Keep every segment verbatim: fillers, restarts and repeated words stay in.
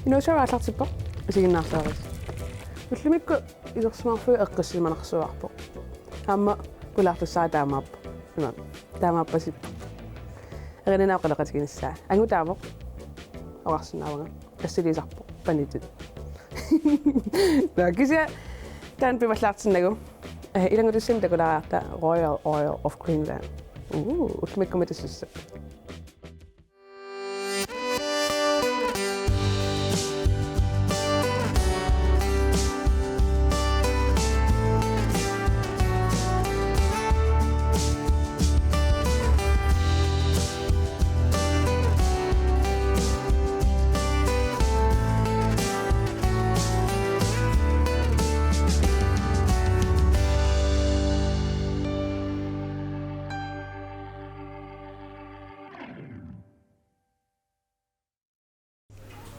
Inuusuttuaraallartippoq isiginnaarluarisi. Ullumikkut isersimaarfiup eqqissisimanarsuarpoq. Aamma pulaartussara taamaappoq. Ima taamaappasippoq. Erininaaqaleqatiginissaa. Angutaavoq. Oqarsinnaavunga. Assiliisarpoq. Panitit. Nå, kisianni taanna pivallaartinnagu. Eh, ilanngutassiami takulaariarta Royal Oil of Greenland. Uu, ullumikkut matussaq.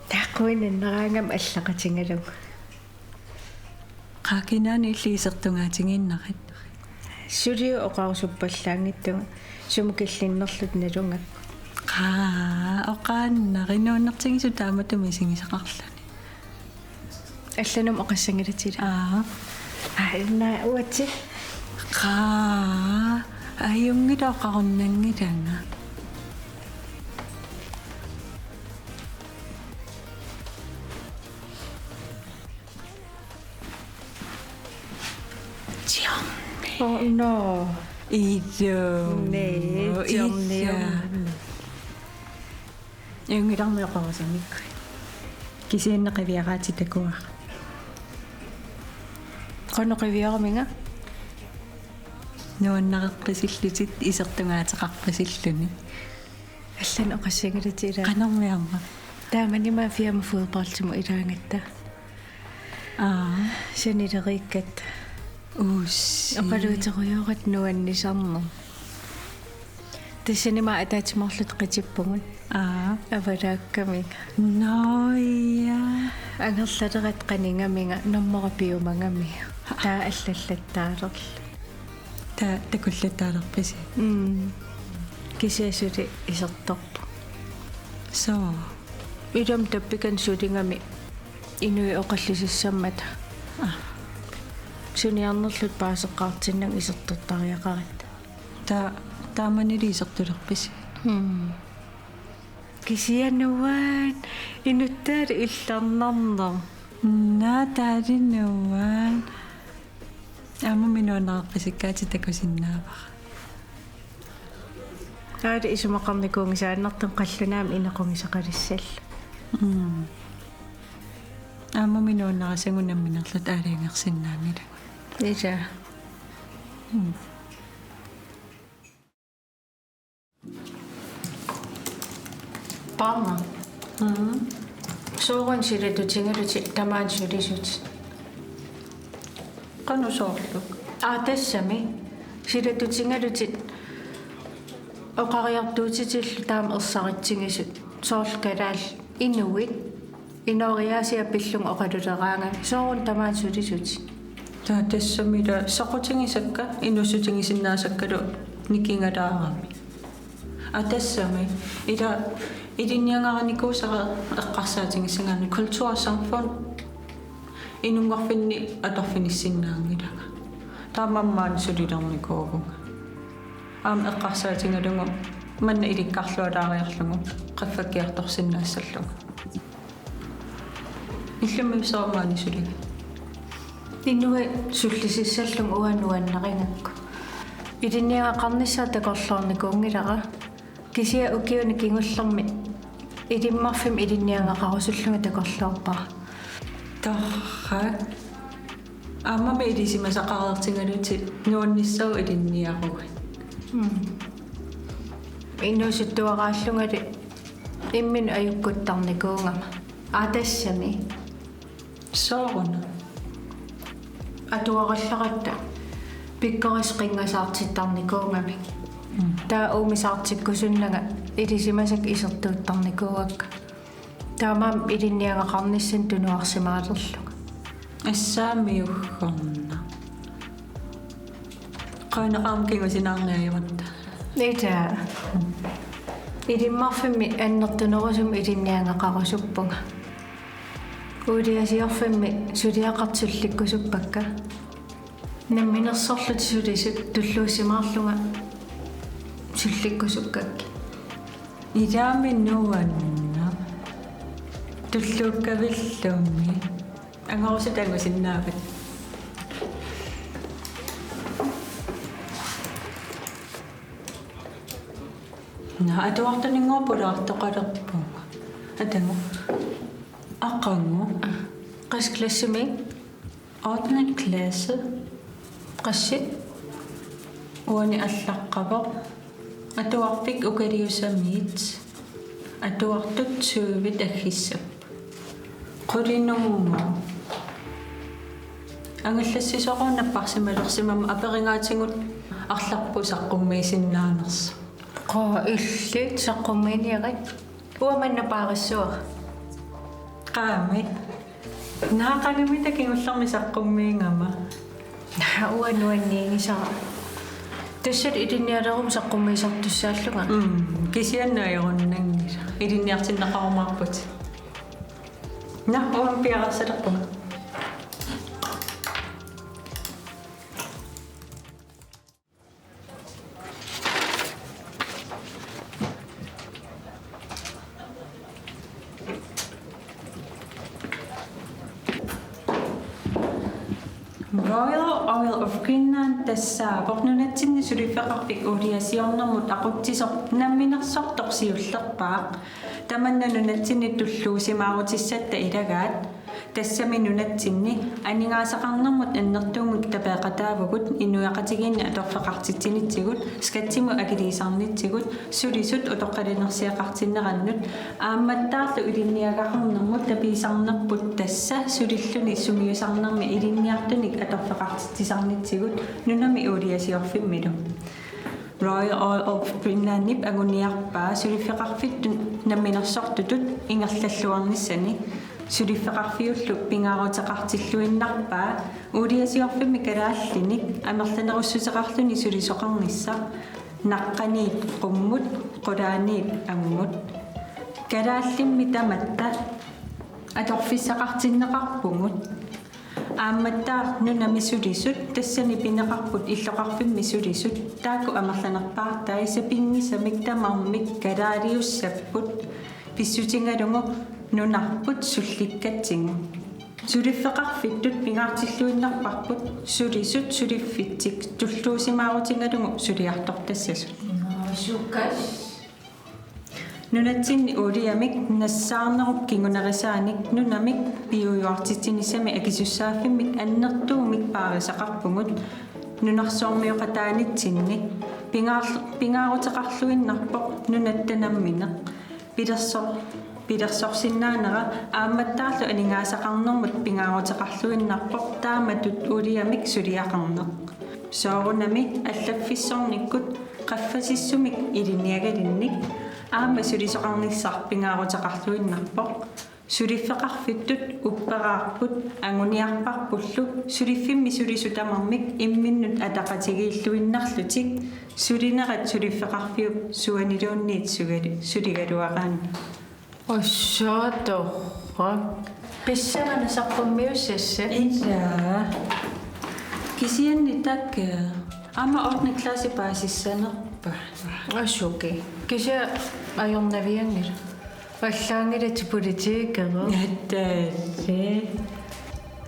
Taquinannaraangama allaqatigalugu. Qaa, kinaana illit isertugaatigiinnarit? Suliu oqarusuppallaanngitsunga sumut killinnerlutit nalugakku. Qaa, oqaannarinaannertigisu taamatut misigisaqarluni. Allanut oqassagalutit ilaa. Aa. Aajuna uatsi. Qaa, ajunngilaq oqarunnanngilanga. Johnny. Oh, no. Ido. Nee, Johnny. Ida. Ajunngilaq oqarusunik. Kisianni qiviaraatsit takuara. Qanoq qiviaraminga? Nuannareqqisillutit isertugaateqarpasilluni. Allanut oqassagalutit ilaa. Qanormi aamma? Taamani mafiama fodboldimut ilaagatta. Aa. Sanileriikkatta. Uus. Oqaluuterujoorata nuannisarneq. Tassani aamma ataatsimoorluta qitippugut. Aa. Avalaakkamik. Nå ja. Angerlaleratta qanigamiga, nummerit piumagamiuk. Taava allallattaalerluta. Taava takullattaalerpisi? Mm. Kisianni suli isertorpoq. Soo. Ilumut tappikani suligami inuit oqallisissammata. Aa. Suniarnerluta paaseqqaartinnagu isertortariaqaratta. Taa-, taamanili isertulerpisi? Mm. Kisianni nuann-, inuttaalu illarnarneq. Naa, taali nuann-. Aammami nuannareqqisikkaatsit takusinnaavara. Aali isumaqarnikuunngisaannartumik qallunaamik inequgisaqalissallugu. Mm. Aammami nuannarissagut nammineerluta aalajangersinnaanngilagut. Ilaa. Mm. Paarna. Mm. Sooruna silatutigalutit tamaani sulisutit? Qanoq soorlu? Aa, tassami. Silatutigalutit oqariartuutitillu taama ersaritsigisut. Soorlu kalaallit inuit. Inooriaasia pillugu oqaluleraangami. Sooruna tamaani sulisutit? Taava tassami ila soqutigisakka, inuussutigisinnaasakkalu nikigalaarami. Aa, tassami ila ilinniagarinikuusara eqqarsaatigissagaanni kultursamfund inunngorfinni atorfinissinnaanngilanga. Taamaammat sulilernikuuvunga. Aamma eqqarsaatigalugu manna ilikkarlualaariarlugu qaffakkiartorsinnaassallugu. Illimmi soormaani suliga? Inuit sullisissallugu uanga nuannarigakku. Ilinniagaqarnissaa takorloornikuunngilara. Kisianni ukiuni kingullermi Ilimmarfimmi ilinniagaqarusullunga takorloorpara. Torrak. Aammami ilisimasaqareertigalutit nuannissaaq ilinniaruit. Mm. Inuusuttuaraallungali imminut ajukkuttarnikuugama. Aa, tassami. Sooruna? Atuarallaratta pikkorissaq qinngasaartittarnikuugamik. Mm. Taava uumisaartikkusunnanga ilisimasakka isertuuttarnikuuakka. Taamaammat ilinniagaqarnissanik tunuarsimaalerlunga. Assaamiuggorna. Qaaneqaam kingusinaarniajumatta. Ita. Ilimmarfimmi annertunerusumik ilinniagaqarusuppunga. Uuliasiorfimmi suliaqartut sullikkusuppakka. Namminersorlutik sulisut tulluusimaarlunga sullikkusukkakkit. Ilaami nuanna. Tulluukkavillumi. Angorusutaq angusinnaavat. Naa, atuartuninngooq pulaartoqalerpunga. Atagu. Aqagu. Qassit klassimi? Ottende klasse. Qassit? Uani allaqqavoq. Atuarfik Ukaliusamiit. Atuartut tyvit aggissapput. Qulinunngooq. Angallassisoruuvoq napparsimalersimammat aperigaatigut arlarput saqqummiisinnaanersoq. Qaa, illit saqqummiiniarit? Uanga manna paarissuara. Qaami. Naaqanami takigullermi saqqummiigama. Uanga nuanniigisara. Tassa ilinnialerummik saqqummiisartussaallunga. Mm, kisianni ajorunnanngilaq. Ilinniartinneqarumaarputit. Naa, uanga piareersalerpunga. Royal Oil of Greenland tassaavoq nunatsinni suliffeqarfik uuliasiornermut aqutsisoq namminersortoq siullerpaaq. Tamanna nunatsinni tulluusimaarutissatta ilagaat. Tassami nunatsinni aningaasaqarnermut annertuumik tapeeqataavugut inuiaqatigiinni atorfeqartitsinitsigut, skattimut akiliisarnitsigut, sulisut utoqqalinersiaqartinnerannut, aammattaarlu ilinniagaqarnermut tapiisarnerput tassa sulilluni sungiusarnermi ilinniartunik atorfeqartitsisarnitsigut nunami uuliasiorfimmilu. Royal Oil of Greenlandip anguniarpaa suliffeqarfittut namminersortutut ingerlalluarnissani. Suliffeqarfiullu pingaaruteqartilluinnarpaa uuliasiorfimmi kalaallinik amerlanerussuteqarluni sulisoqarnissaq, naqqaniit qummut, qulaaniit ammut. Kalaallimmi tamatta atorfissaqartinneqarpugut. Aammattaaq nunami sulisut, tassani pineqarput illoqarfimmi sulisut, taakku amerlanerpaartai sapinngisamik tamarmik kalaaliussapput, pissutigalugu nunarput sullikkatsigu. Suliffeqarfittut pingaartilluinnarparput sulisut suliffitsik tulluusimaarutigalugu suliartortassasut. Sukas. Nunatsinni uuliamik nassaarnerup kingunerisaanik nunamik piujuartitsinissamik akisussaaffimmik annertuumik paarisaqarpugut nunarsuarmioqataanitsinni. Pingaar-, pingaaruteqarluinnarpoq nunatta nammineq. Pilersor-, pilersorsinnaanera aammattaarlu aningaasaqarnermut pingaaruteqarluinnarpoq taamatut uuliamik suliaqarneq. Soorunami allaffissornikkut qaffasissumik ilinniagalinnik aamma sulisoqarnissaq pingaaruteqarluinnarpoq. Suliffeqarfittut upperaarput anguniarparpullu suliffimmi sulisut tamarmik imminnut ataqatigiilluinnarlutik sulinerat suliffeqarfiup suaniluunniit sugali-, suligaluaraanni. Ussootoqaq. Pissanganaq saqqummiussassat. Ilaa. Kisianni taakku aamma ottende klasse paasissanerpaat. Asuki. Kisianni ajornavianngilaq. Allaanngilaq politikeru. Nattaassi.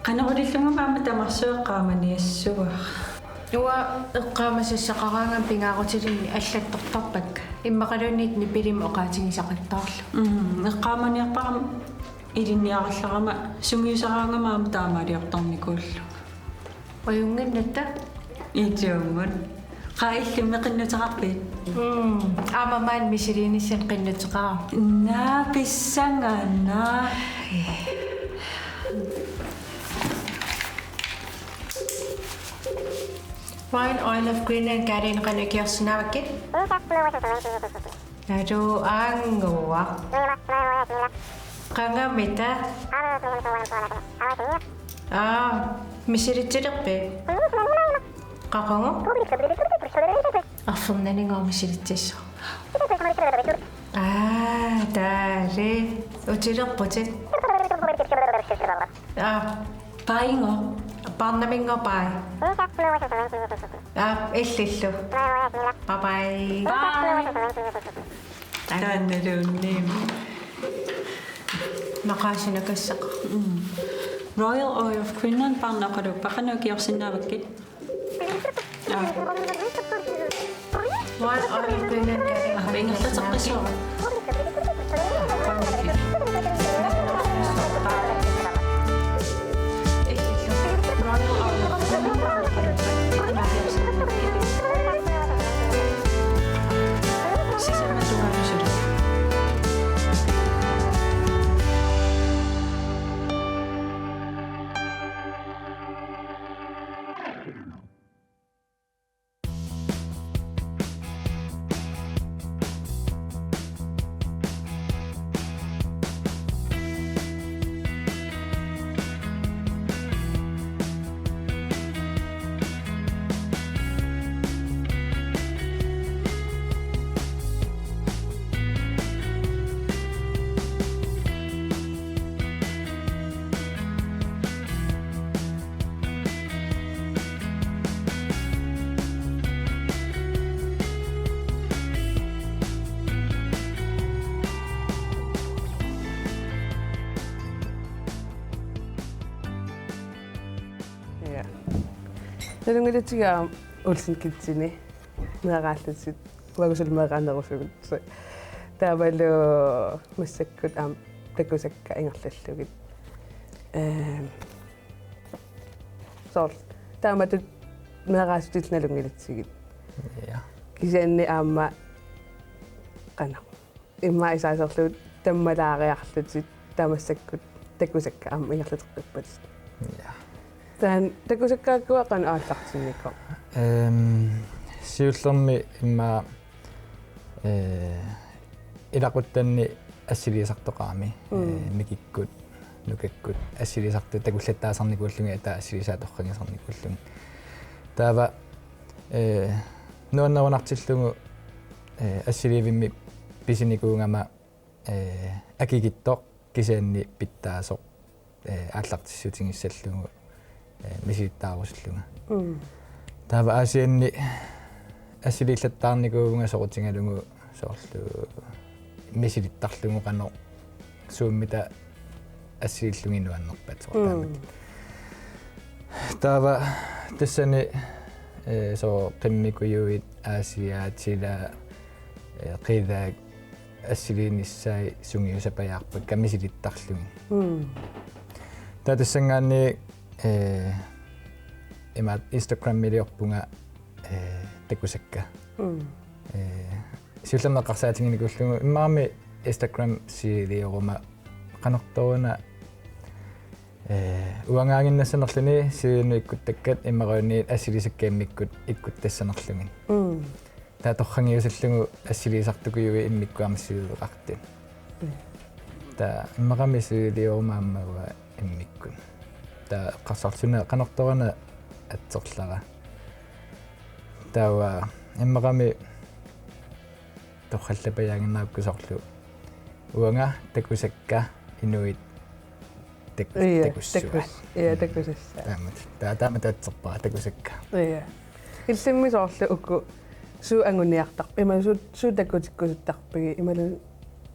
Qanorulillunga aamma tamarsuaq eqqaamaniassavara. Uanga eqqaamasassaqaraangama pingaarutilinnik allattortarpakka. Immaqaluunniit nipilimik oqaatigisaqattaarlunga. Mm, eqqaamaniarpara ilinniarallarama sungiusaraangama aamma taamaaliortarnikuullunga. Ajunnginnatta? Ituungut. Qaa, illimmi qinnuteqarpit? Mm, aamma maani misiliinissani qinnuteqarama. Naa, pissanganaq. Royal Oil of Greenland kaaliin qanoq ikiorsinnaavakkit? Naluaannguaq. Qangamita? Aa, misilitsilerpit? Qaqugu? Arfernanigooq misilitsissoq. Aa, taali. Utilerputit. Aa, paingo. Paarnamingo pai. Aa, illillu. Bye bye. Bye. Taannaluunniit. Maqaasinakassaqa. Mm. Royal Oil of Greenland paarnaqaluuppa, qanoq ikiorsinnaavakkit? Aa. Royal Oil of Greenland. Aa, ingerlateqqissuara. Ja. Nalunngilatiga Olsen Kitcheni meeraallutit, uagut suli meeraanerusugut. Taavalu massakkut aamma takusakka ingerlallugit. Ehm, soorlu taamatut meeraasutit nalunngilatsigit. Ja. Kisianni aamma qanoq. Immaqa isaaserlugu tammalaariarlutit taava massakkut takusakka aamma ingerlateqqippatit. Ja. Taanna takusakkaakkua qanoq aallartinnikoq? Ehm, siullermik immaqa, eh, ilaquttanni assiliisartoqarami, mm, eh, mikikkut, nukakkut, assiliisartut takullattaasarnikuullugit, taava assiliisaat torragisarnikuullugit. Taava, eh, nuannerunartillugu, eh, assiliivimmik pisinikuugama, eh, akikitsoq kisianni pitsaasoq, eh, aallartissutigissallugu, eh, misilittaarusullunga. Mm. Taava Aasianni assiliillattaarnikuuvunga soqutigalugu soorlu misilittarlugu qanoq suummita assiliillugit nuannerpat soorlu, mm, taamatut. Taava tassani, eh, soorlu qimmikujuit, aasiaat, silaat, eh, qilaat assiliinissaat sungiusapajaarpakka misilittarlugit. Mm. Taava tassanngaanniit, eh, imaattoq Instagramiliorpunga, eh, takusakka. Mm. Eh, siullermik eqqarsaatiginikuullugu immaqa aamma Instagram siilioruma qanortoq una, eh, uangaaginnassanerluni siunut ikkuttakkat imaluunniit assiliisakka immikkut ikkuttassanerlugit. Mm. Taava torragiussallugu assiliisartukujuit immikkut aamma siuleqartut. Mm. Taava immaqami siilioruma aamma uanga immikkut. Taava eqqarsarlunga qanortoq una atserlara. Taava immaqami torrallapajaaginnarukku soorlu uanga takusakka inuit tak-, ja, takussuat. Takus-, ja, mm, takusassaat. Taamatut. Taava taamatut atserpara takusakka. Ja. Illimmi soorlu uku suut anguniartarpigit, imaluunniit suut, suut takutikkusuttarpigit, imaluunniit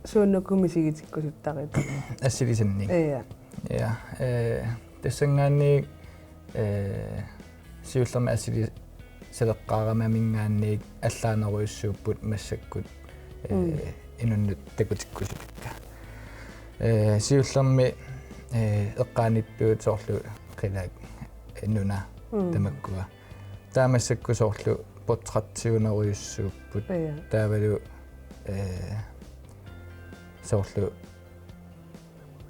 suunuku misigitikkusuttarit? Assiliisannik. Ja. Ja, eh, tassanngaanniit, eh, siullermik assiliisaleqqaaramaminngaanniit allaanerujussuupput massakkut, eh, mm, inunnut takutikkusutakka. Eh, siullermik, eh, eqqaaniittuut soorlu qilaat, eh, nuna, mm, tamakkua. Taava massakkut soorlu portrættiunerujussuupput. Ja. Taavalu, eh, soorlu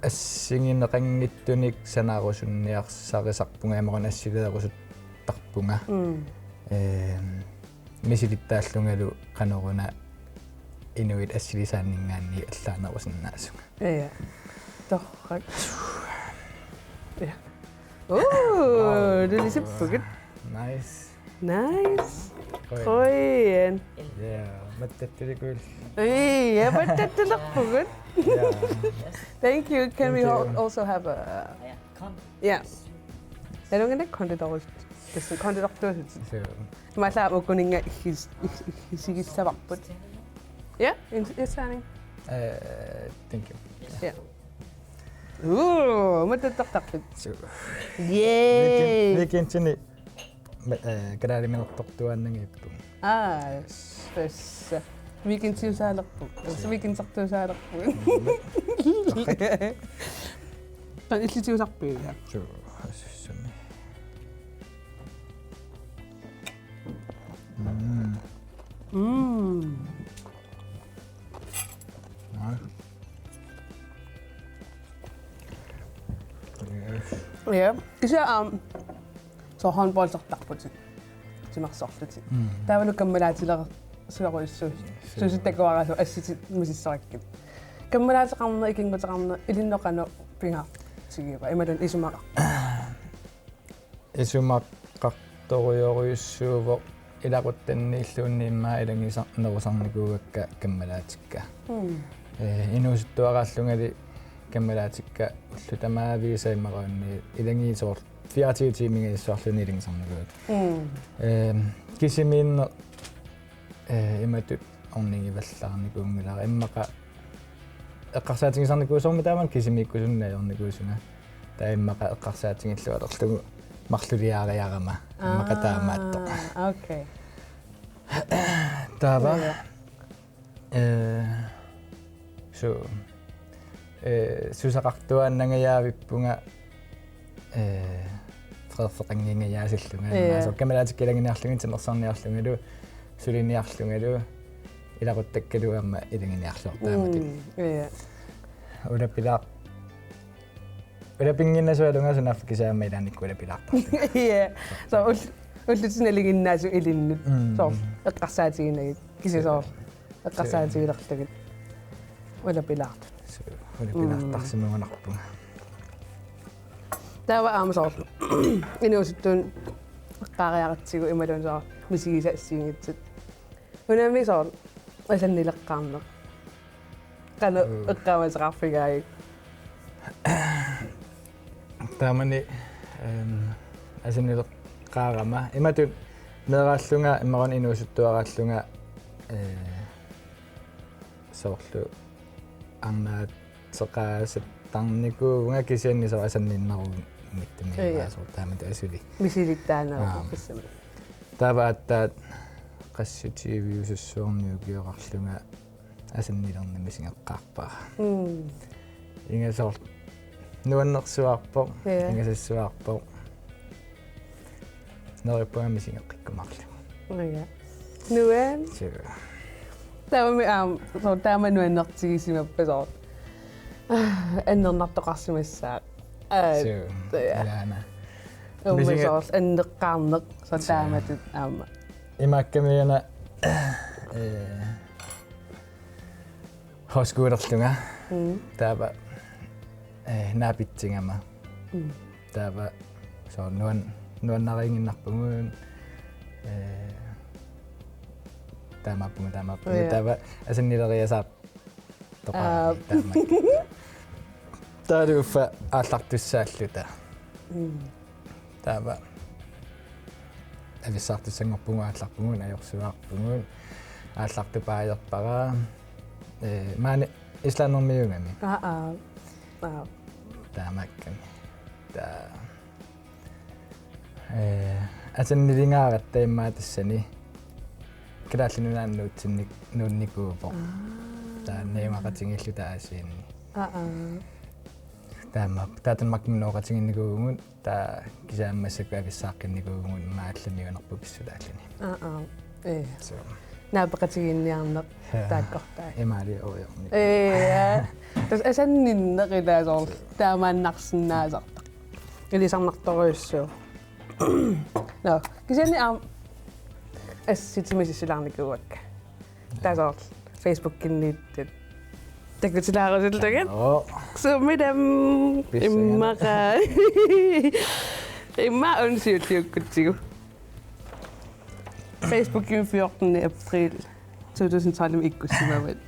assigineqanngitsunik sanaarusunniarsarisarpunga imaluunniit assiliinerusuttarpunga. Mm. Ehm, misilittaallungalu qanoruna inuit assiliisaanninngaanniit allaanerusinnaasunga. Ja. Torrak. Ja. Uu, wow, tulisippugut. Nice. Nice. Qujan. Qujan. Ja, mattattilikuul. Ei, ja, mattattilerpugut. Ja. Thank you. Can we Thank you. al- also have a... Yeah. Nalunngilaq konditortuusutit. Tassa konditortuusutit. So, Maala ukuninnga iggis-, ig-, iggissigissavarput. Ja, in-, indsending. Uh, thank you. Ja. Uu, mattattartarpit. So, Yay! Weekend, weekendini ma-, eh, kalaaliminertortuaannanngippugut. Aa, tassa. Weekendiusaalerpugut. Tassa weekendiusaalerpugut. Taanna illitiusarpiuk? So, assami. Mm. Mm. Nice. Yes. Ja. Kisianni, um, soorlu håndboldertarputit. Timersorlutit. Mm. Taavalu kammalaatilersuarujussuit. Sure. Suusuttakuarasu assitit misissorakkit. Kammalaateqarneq, ikinnguteqarneq, ilinnut qanoq pingaartigiva? Imaluunniit isumaqar- Isumaqartorujorujussuuvoq ilaquttanniilluunniit immaqa ilagisarnerusarnikuuakka kammalaatikka. Mm. Eh, inuusuttuaraallungali kammalaatikka ullut tamaaviisa imaluunniit ilagiit soorlu fireogtyve tiimingajassarluunniit ilagisarnikuuakka. Mm. Eh, kisimiinneq, eh, imatut ornigivallaarnikuunngilara. Immaqa eqqarsaatigisarnikuusormi taamani kisimiikkusunneq ajornikuusunga. Taava immaqa eqqarsaatigilluarlugu marluliariarama. Immaqa taamaattoq. Aa, okay. Taava. Ja. Eh, so, eh, susaqartuaannangajaavippunga, eh, freerfeqanngingajaasillunga. Ja. Aamma soorlu kammalaatikka ilaginiarlugit, timersorniarlungalu, suliniarlungalu, ilaquttakkalu aamma ilaginiarluartut taamatut. Mm, ja. Ulapilaar-, ulapinnginnasualunga sunaaffa kisianni aamma ilaannikkut ulapilaartarlunga. Ja. So, ul-, ullutit nalinginnaasut ilinnut. Mm. So, eqqarsaatiginagit. Kisianni so, eqqarsaatigilerlugit. Ulapilaartut. So, ulapilaartarsimagunarpunga. Mm. Taava aamma soorlu inuusuttuuneq eqqaariaratsigu imaluunniit soorlu misigisat assigiinngitsut. Unami soorlu asannileqqaarneq. Qanoq Mm. eqqaamasaqarfigaagit? Taamani, ehm, asannileqqaarama. Imatut meeraallunga, imaluunniit inuusuttuaraallunga, eh, soorlu arnaateqaasattarnikuuvunga kisianni soorlu asanninnerugunngitsumi. Ja. Soorlu taamatut asuli. Misilittaaneruvoq. Aap. Tassami. Taava aatsaat qassit tyviusassuarni ukioqarlunga asannilerneq misigeqqaarpara. Mm. Ingasoor nuannersuarpoq, ja, ingasassuarpoq. Neriuppunga misigeqqikkumaarlugu. Ja. Nuan. Sure. Taavami aamma, soorlu taama nuannertigisimappat soorlu. Annernartoqarsimassaaq. Aa, sure. Ja. Ilaana. Uummi misiga- soorlu anneqqaarneq, soorlu sure, taamatut aamma. Imaakkamiuna, eh, højskolerlunga. Mm. Taava, eh, naapitsigama. Mm. Taava soorlu nuan-, nuannariiginnarpugut, eh, taamaappugut, taamaappugut. Ja. Taava asannileriasaar- toqaani. Aa. Taamaakkami. Taava uffa aallartussaalluta. Mm. Taava avissaartussanngorpugut, aallarpugut, ajorsuaarpugut, aallartupaajerpara. Eh, maani Islandermiuugami. Aa, aa. Aa. Taamaakkami. Taa- Eh, asannilingaaratta immaqa tassani Kalaallit Nunaanni nuutsinnik-, nuunnikuuvoq. Aa. Taava najugaqatigiilluta Aasianni. Aa, aa. Taama, taava Danmarkimut nooqatigiinnikuuvugut, taava kisianni massakkut avissaaqqinikuuvugut, immaqa allamiuunerput pissutaalluni. Aa, aa. Ee. So. Naapeqatigiinniarneq, ja, taakkortaa. Imaalioriornik. Ee, ja. Tassa asanninneq ilaa soorlu taamaannarsinnaasartaq. Ilisarnartorujussuuvoq. Nå, kisianni aamma assitimi misissuilaarnikuuakka. Taava soorlu Facebookinniittut. Takutilaarusullugit. Joo. Sumilam. Pissanganaq. Immaqa. Immaqa unsiulliukkutsigu. Facebookimi fjortende april to tusind tretten ikkussimavat.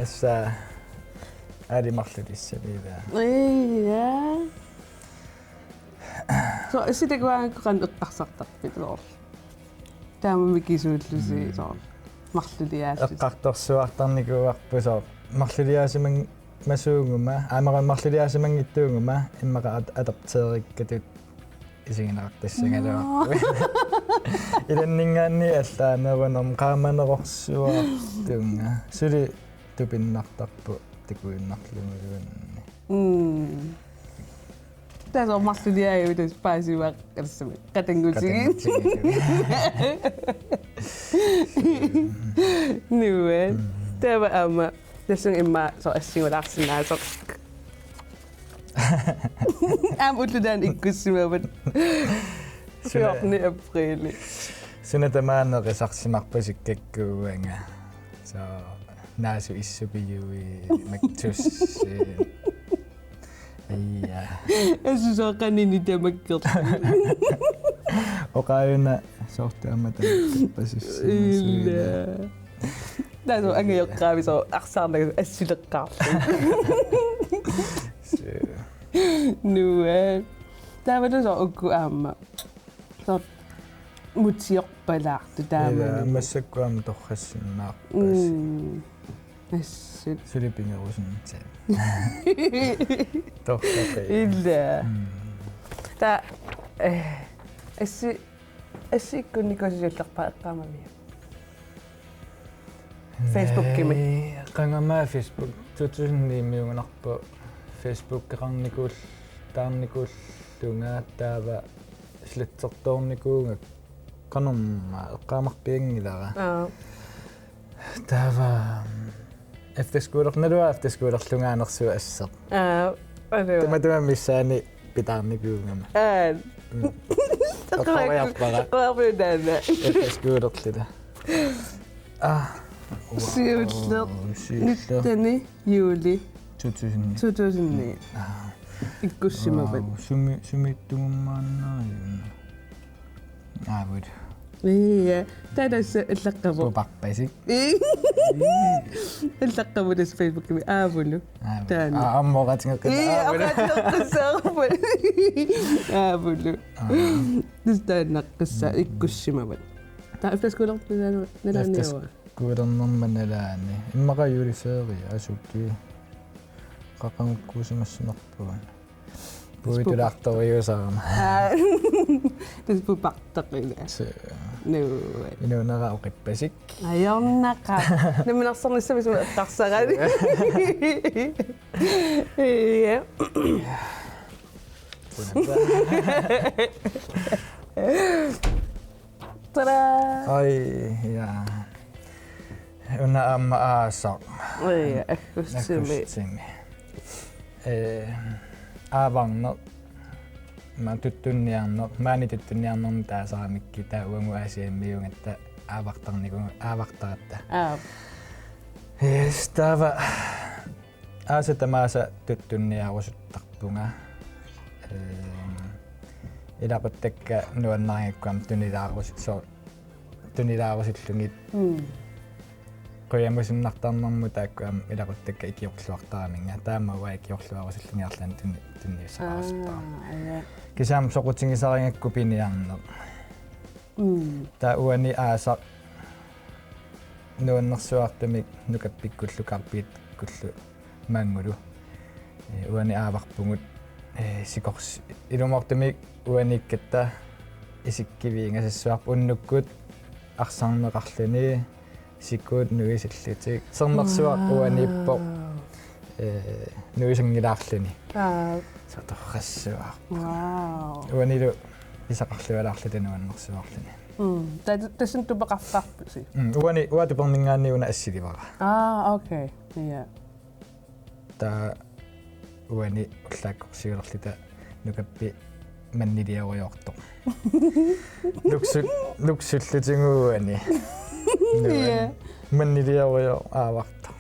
Assa, aali marlulissavaa. Ja. So, assiliugaangakkit qanoq eqqarsartarpit soorlu? Taama mikisuullusi. Mm. Soorlu marluliaassusi. Eqqartorsuartarnikuuarput soorlu marluliaasimang-, masuuguma, aamma marluliaasimanngitsuuguma, immaqa at-, adopteerikkatut isigineqartassagaluarpugut. Ilanninngaanniit allaanerunermut qaamanerorsuartunga. Suli tupinnartarpoq takuinnarluguluunniit. Mm. Taava marluliaasiviit paasivaat, assami qatanngutigit. Qatanngutigit. Nuann. Mm. Taava aamma tassunga immaqa soorlu assingulaarsinnaasoq. Aamma ulloq taanna ikkussimavat. Suna-, fjortende aprili. Suna tamaat nerisarsimarpasikkakku uanga. So, naasut issupiui, maktus, eh, ja. Assut soorlu qanini tamakkerlugu. Oqaajuna soorlu aamma tamakkerpasissimasuuvoq. Ilaa. Taava soorlu angajoqqaavit soorlu arsaarnagu assileqqaarlugu. Suu. Nuann. Taavalu soorlu uku aamma. Soorlu mutiorpalaartut taamani. Ilaa, massakkut aamma torrassinnaarpasi. Mm. Assut. Suli pigerusunngitsoq. Torrapaa. Ilaa. Mm. Taava, eh, assi-, assi ikkunnikuusi siullerpaat eqqaamavigit? Facebookimi. Ee, qanga aamma Facebook to tusind ni-miugunarpoq Facebookeqarnikuul-, taarnikuullunga taava slettertoornikuugakku qanormaa eqqaamarpianngilara. Aa. Taava efterskoler-, naluara efterskolerlungaanersuaq asseq. Aa, aluu. Tamatuma missaani pitaarnikuugama. Aa. Mm. Oqoriarpara. Oqoriarpara taanna. Efterskolerluta. Ah. Siulleq. Siulleq. Nittende juli. To tusind ni. To tusind ni. Ah. Ikkussimavat. Wow, sumi-, sumiittugumaannarivunga. Aavut. Ia, taava tassa allaqqavoq. Puparpasik. Ii. Allaqqavoq tassa Facebookimi Aavulu. Aavut. Taanna. Aa, aamma oqaatigeqqissaaq. Ii, Aavulu. Oqaatigeqqissaarput. Aavulu. Aa. Tassa taannaqqissaaq, mm, ikkussimavat. Taava efterskolerpit nalaani-, nalaaniua? Efterskolernerma nalaani. Immaqa juleferie, asuki. Qaqugukkuusimassanerpugut. Puitulaartorujuusarama. Aa. Tassa pupartaqila. Suu. Nuann. Inuunera oqippasik. Ajornaqaaq. Namminersornissamik sumut eqqarsarani. Ia. Tada! Ai, ja. Una aamma aasaq. Ai, aggustimi. Aggustimi. Ee, aavarneq. Maani tuttunniarneq, maani tuttunniarnermi taasaramikkit, taava uagut Aasiammiuugatta aavartarniku-, aavartaratta. Aap. Yes, taava aasat tamaasa tuttunniarusuttarpunga. Ehm, ilaquttakka nuannarigakku aamma tunilaarusut-, soorlu tunilaarusullugit. Mm. Qujamusunnartarnermut taakku aamma ilaquttakka ikiorluartaraminnga. Taava uanga ikiorluarusullunga arlaannik tuni-, tunniussaqarusuttarama. Aa, ja. Kisianni soqutigisarigakku piniarneq. Mm. Taava uani aasaq nuannersuartumik nukappikkullu karpiikkullu maangulu. Ee, uani aavarpugut, ee, sikors-, ilumoortumik uaniikkatta isikkiviingasassuarput unnukkut arsarneqarluni sikuut nuisillutik. Sermersuaq, wow, uaniippoq, ee, nuisanngilaarluni. Aa. Soorlu torrassuaq. Wow. Uanilu pisaqarlualaarluta nuannersuarluni. Mm. Ta-, tassani tupeqartarpusi? Mm, uani, uanga tuperninngaanniit una assilivara. Aa, okay. Ja. Taava uani ullaakkorsiulerluta nukappi manniliarujoortoq. Luksu-, luksullutigu uani. Nuann-, ja, manniliarujoor aavartoq.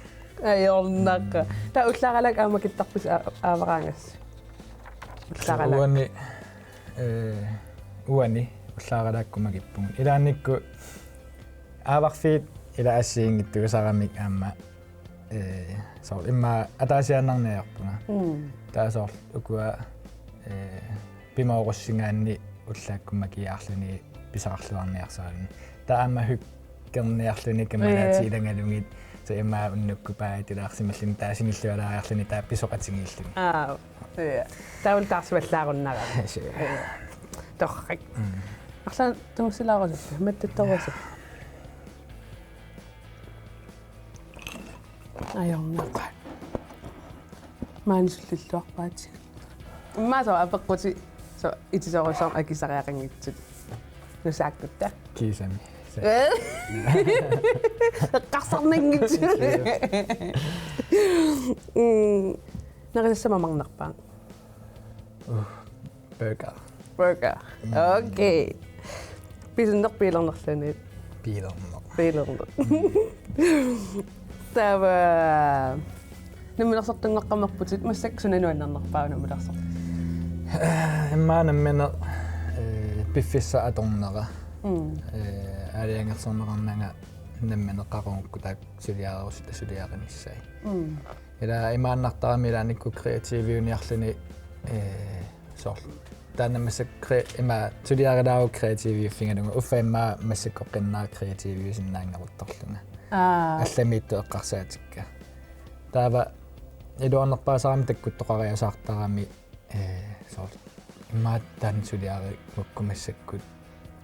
Ajornaqaaq. Mm. Taava ullaaralaakka aamma kittarpisi aa-, aavaraangassi? Ullaaralaakka. Uani, ee, uani. ullaaralaakkumagippugut. Ilaannikkut aavarfiit ila assigiinngitsuusaramik aamma, ee, soorlu immaqa ataasiaannarniarpunga. Mm. Taava soorlu ukua, ee, pimoorussingaanni ullaakkummakiaarluni pisaqarluarniarsaraluni. Taava aamma hyggerniarluni kammalaatiit ilagalugit. Taava immaqa unnukkut paajatilaarsimalluni taava sinillualaariarluni taava pisoqatigiilluni. Aa, ja. Taavalu taarsivallaarunnaarami. Suu. Ja. Torrak. Mm. Arlaannik tungussilaarusuppit, mattattorusuppit. Ajornaqaaq. Maani sullilluarpaatigut. Immaqa soorlu apeqqutit soorlu itisoorujussuarmik akisariaqanngitsut. Nusaakkutta. Kiisami. Ee? Eqqarsarnanngitsut. Mm. Nerisassat mamarnerpaat? Uh, burger. Burger. Mm. Okay. Pisunneq, biilernerluunniit? Biilerneq. Biilerneq. Taava namminersortunngoqqammerputit, massakkut suna nuannernerpaava namminersortutit? Immaqa nammineq, ee, piffissaq atornera. Mm. Ee, aalajangersorneqarnanga nammineq qaqugukku taakku suliarerusuttut suliarinissai. Mm. Ila imaannartarami ilaannikkut kreativiuniarluni, ee, soorlu. Taanna massakkut kre-, ima suliarilaarukku kreativiuffigalugu, uffa immaqa massakkorpiaq kreativiusinnaanngeruttorlunga. Aa. Allamiittut eqqarsaatikka. Taava iluarnerpaasarami takkuttoqariasaartarami, ee, soorlu. Immaqa taanna suliarimikku massakkut.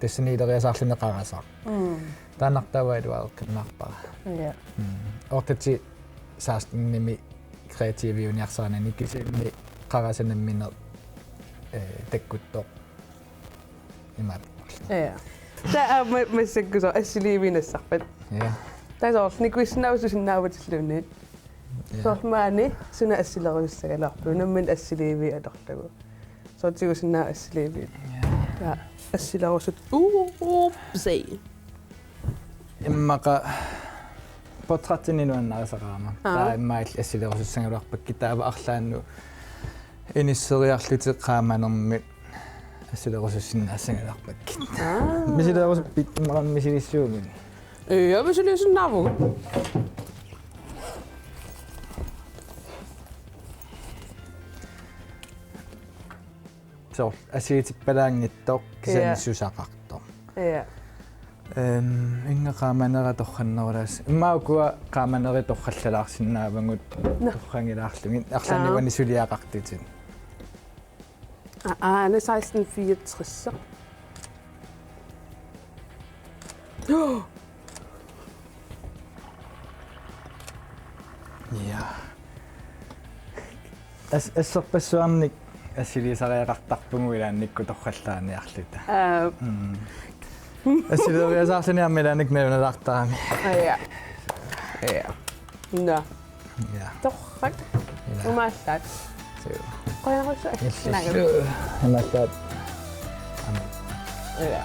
Tassani ileriasaarluni qarasaq. Mm. Taannartaava iluareqqinnaarpara. Ja. Mm. Otte til seksten-imi kreativiuniarsarinani kisianni qarasaq nammineq, ee, takkuttoq. Imaat. Ja. Taava ma-, massakkut soorlu assiliiviit nassarpat. Ja. Taava soorlu nikuissinnaavat susinnaavatilluunniit. Ja. Soorlu maani suna assilerusussagaluarpiuk, nammineq assiliiviit atorlugu. Soorlu tigusinnaavat assiliiviit. Ja. Taava assilerusut-, uupsi. Immaqa portrættinik nuannarisaqarama. Aa. Taava immaqa illit assilerusussagaluarpakkit taava arlaannut inisseriarlutit qaamanermit assilerusussinnaassagaluarpakkit. Aa. Misilerusuppit immaqa misilissuugit? Ja, misiliisinnaavugut. Soorlu assigiitippalaanngitsoq kisianni, ja, susaqartoq. Ja. Ehm, inga qaamanera torrannerulaassaaq. Immaqa ukua qaamanerit torrallalaarsinnaavagut. Nå. Torrangilaarlugit. Arlaannik, aa, uani suliaqartutit. Aa, aa, aana seksten fireogtres. Ja. As-, asserpassuarnik assiliisariaqartarpugut ilaannikkut torrallaarniarluta. Aa. Mm. Assileriasaarluni aamma ilaannikkut nalunalaartarami. Aa, ja. Ja. Nå. Ja. Torrak. Ja. Umaallaat. Suu. Qujanarsuaq. Illillu. Imaallaat. Aamma. Ja.